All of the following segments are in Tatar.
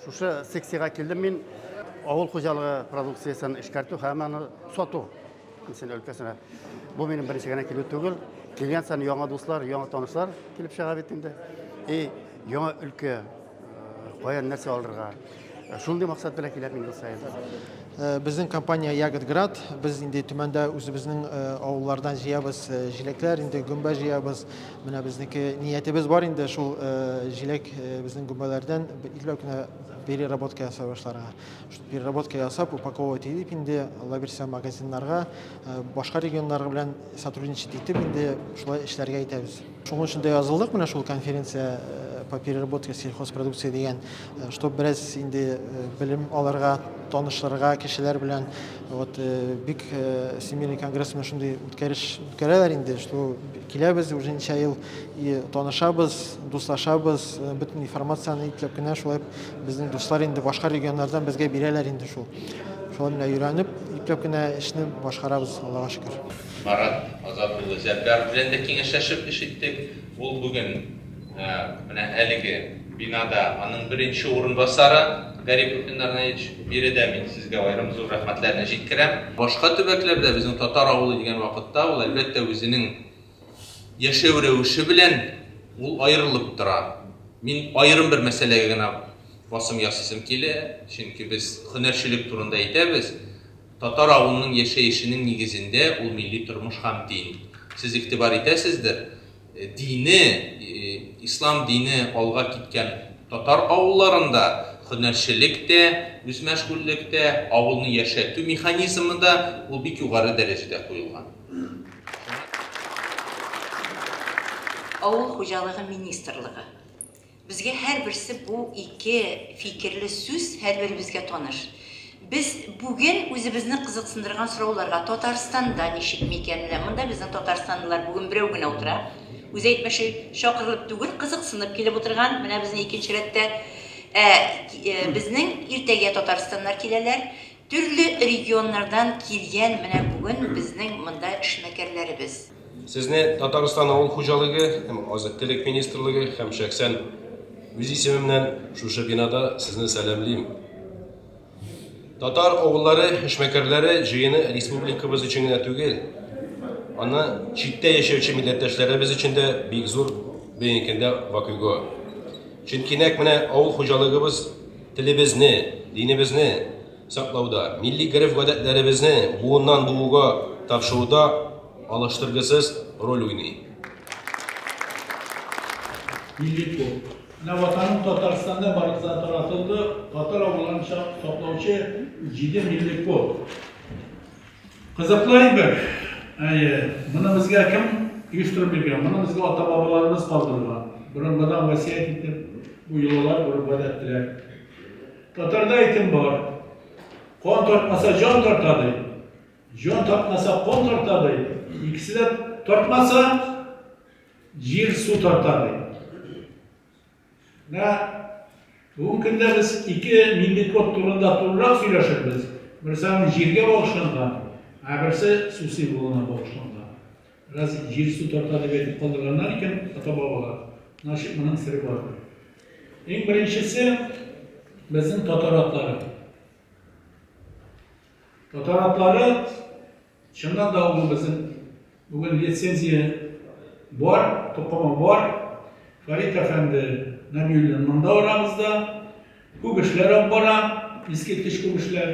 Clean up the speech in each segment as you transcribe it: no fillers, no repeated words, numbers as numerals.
Шушы секциягә килдем мин авыл хуҗалыгы продукциясен эшкәртү һәм аны сату өлкәсенә. Бу минем беренче генә килү түгел. Килгән саен яңа дуслар, яңа танышлар килеп чыга бит инде. И яңа өлкә, каян нәрсә алырга. Шундый максат белән киләм мин ел саен. Безнең компания Ягодград. Без инде Төмәндә үзебезнең авыллардан җыябыз җиләкләр, инде гөмбә җыябыз. Менә безнеке ниятебез бар инде шул җиләк безнең гөмбәләрдән ипләп кенә переработка ясай башларга. Шул переработка ясап, упаковывать итеп инде, Алла бирсә, магазиннарга, башка регионнар белән сотрудничать итеп инде шулай эшләргә итәбез. Шуның өчен дә язылдык менә шул конференция по переработке сельхозпродукции дигән, чтоб бераз инде белем алырга, танышырга кешеләр белән. Вот бик Всемирный конгресс менә шундый үткәреш үткәрәләр инде, что киләбез уже ничә ел и танышабыз, дуслашабыз, бөтен информацияне ипләп кенә шулай безнең дуслар инде башка регионнардан безгә бирәләр инде шул. Шулай менә өйрәнеп, ипләп кенә эшне башкарабыз, Аллага шөкер. Марат Азат улы Зәббаров белән дә киңәшләшеп эш иттек. Ул бүген менә әлеге бинада аның беренче урынбасары Гарипов Ленар Наилевич. Биредә мин сезгә аерым зур рәхмәтләрне җиткерәм. Башка төбәкләрдә безнең татар авылы дигән вакытта ул, әлбәттә, үзенең яшәү рәвеше белән ул аерылып тора. Мин аерым бер мәсьәләгә генә басым ясыйсым килә, чөнки без һөнәрчелек турында әйтәбез. Татар авылының яшәешенең нигезендә ул милли тормыш һәм дин. Сез игътибар итәсездер, дине, ислам дине алга киткән татар авылларында һөнәрчелек тә, үзмәшгульлек тә, авылны яшәтү механизмы да ул бик югары дәрәҗәдә куелган. Авыл хуҗалыгы министрлыгы. Безгә һәрберсе бу ике фикерле сүз һәрберебезгә таныш. Без бүген үзебезне кызыксындырган сорауларга Татарстанда ничек микән? Менә монда безнең татарстанлылар бүген берәү генә утыра. Үзе әйтмешли, чакырылып түгел, кызыксынып килеп утырган. Менә безнең икенче рәттә. Ә безнең иртәгә татарстаннар киләләр. Төрле регионнардан килгән менә бүген безнең монда эшмәкәрләребез. Сезне Татарстан авыл хуҗалыгы һәм азык-төлек министрлыгы һәм шәхсән үз исемемнән шушы бинада сезне сәламлим. Татар авыллары эшмәкәрләре җыены республикабыз өчен генә түгел, аны читтә яшәүче милләттәшләребез өчен дә бик зур бүгенге көндә вакыйга. Чөнки нәкъ менә авыл хуҗалыгыбыз телебезне, динебезне саклауда, милли гореф-гадәтләребезне буыннан буынга тапшыруда алыштыргысыз роль уйный. Милли код. Менә Ватаным Татарстанда барыбызга таратылды, татар авылларын саклаучы җиде милли код. Кызыклы әйбер. Әйе, моны безгә кем оештырып биргән? Моны безгә ата-бабаларыбыз калдырган. Борынгыдан васыять итеп, бу йолалар, гореф-гадәтләр. Татарда әйтем бар. Кан тартмаса, җан тарта ди. Җан тартмаса, кан тарта ди. Икесе дә тартмаса, җир су тарта ди. Менә бүгенге көндә без ике милли код турында турырак сөйләшербез. Берсе аның җиргә багышланган, ә берсе су символына багышланган. Бераз җир-су тарта дип әйтеп калдырганнар икән ата-бабалар. Значит, моның сере бардыр. Иң беренчесе безнең татар атлары. Татар атлары чыннан да ул безнең бүген лицензия бар, токымы бар. Фәрит әфәнде Нәбиуллин монда арабызда. Күп эшләр алып бара, искиткеч күп эшләр.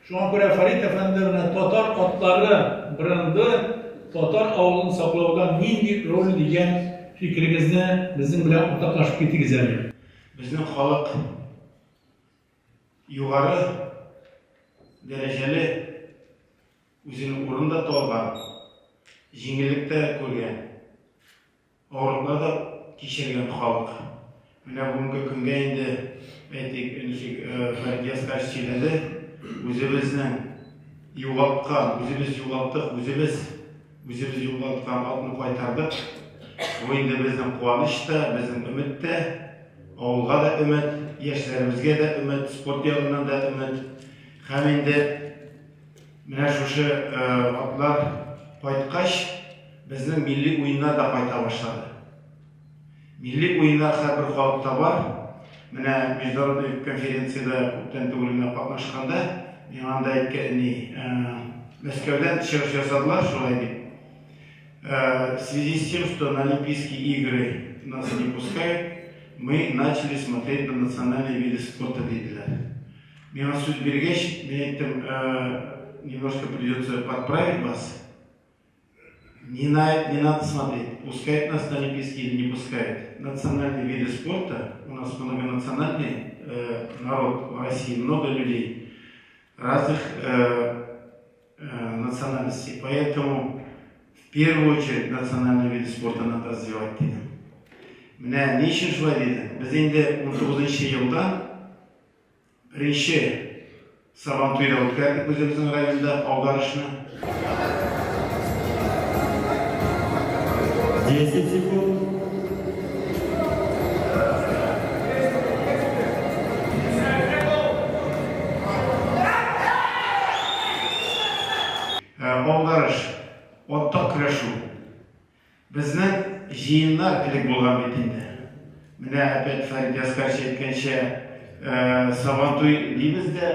Шуңа күрә Фәрит әфәнде менә татар атлары бренды татар авылын саклауда нинди роль дигән фикерегезне безнең белән уртаклашып китегез әле. Безнең халык югары дәрәҗәле үзенең урынын да талган, җиңеллек тә күргән. Авырлыклар да кичергән халык. Менә бүгенге көнгә инде, әйтик, ничек Фәрит Яскач сөйләде, үзебезнең югалткан, үзебез югалттык, үзебез үзебез югалткан атны кайтардык. Бу инде безнең куаныч та, безнең өмет тә, авылга да өмет, яшьләребезгә дә өмет, спорт ягыннан да өмет. Һәм инде менә шушы атлар кайткач, безнең милли уеннар да кайта башлады. Милли уеннар һәрбер халыкта бар. Менә международный конференциядә күптән түгел генә катнашканда, миңа анда әйткән ни, Мәскәүдән чыгыш ясадылар шулай дип. В связи с тем, что на Олимпийские игры нас не пускают, мы начали смотреть на национальные виды спорта, диделәр. Миңа сүз биргәч, мин әйттем, немножко придется подправить вас. Не, не надо смотреть, пускают нас на Олимпийские или не пускают. Национальные виды спорта, у нас многонациональный народ в России, много людей разных национальностей. Поэтому в первую очередь национальные виды спорта надо развивать, дидем. Менә ни өчен шулай дидем? Без инде 19 елда беренче Сабантуйда үткәрдек үзебезнең районда аударышны. 10 секунд. Аударыш, атта көрәшү. Безнең җыеннар элек булган бит инде. Менә опять Фәрит Яскарович әйткәнчә, Сабантуй дибез дә,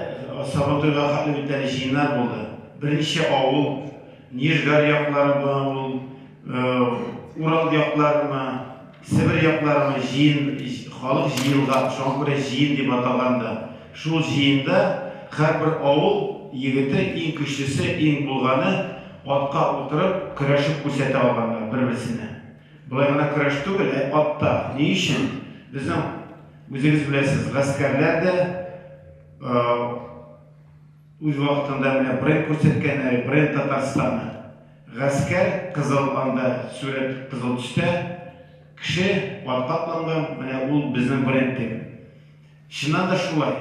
Сабантуйга хәтле бит әле җыеннар булды. Берничә авыл, Нижгар якларымы ул, Урал якларымы, Себер якларымы җыен, халык җыелган, шуңа күрә җыен дип аталган да. Шул җыенда һәрбер авыл егете иң көчлесе, иң булганы атка утырып көрәшеп күрсәтә алганнар бер-берсенә. Болай гына көрәш түгел, ә атта. Ни өчен? Безнең, үзегез беләсез, гаскәрләр дә үз вакытында менә бренд күрсәткәннәр, бренд Татарстаны. Гаскәр кызыл анда сурәт кызыл төстә, кеше атка атланган, менә ул безнең бренд дип. Чыннан да шулай.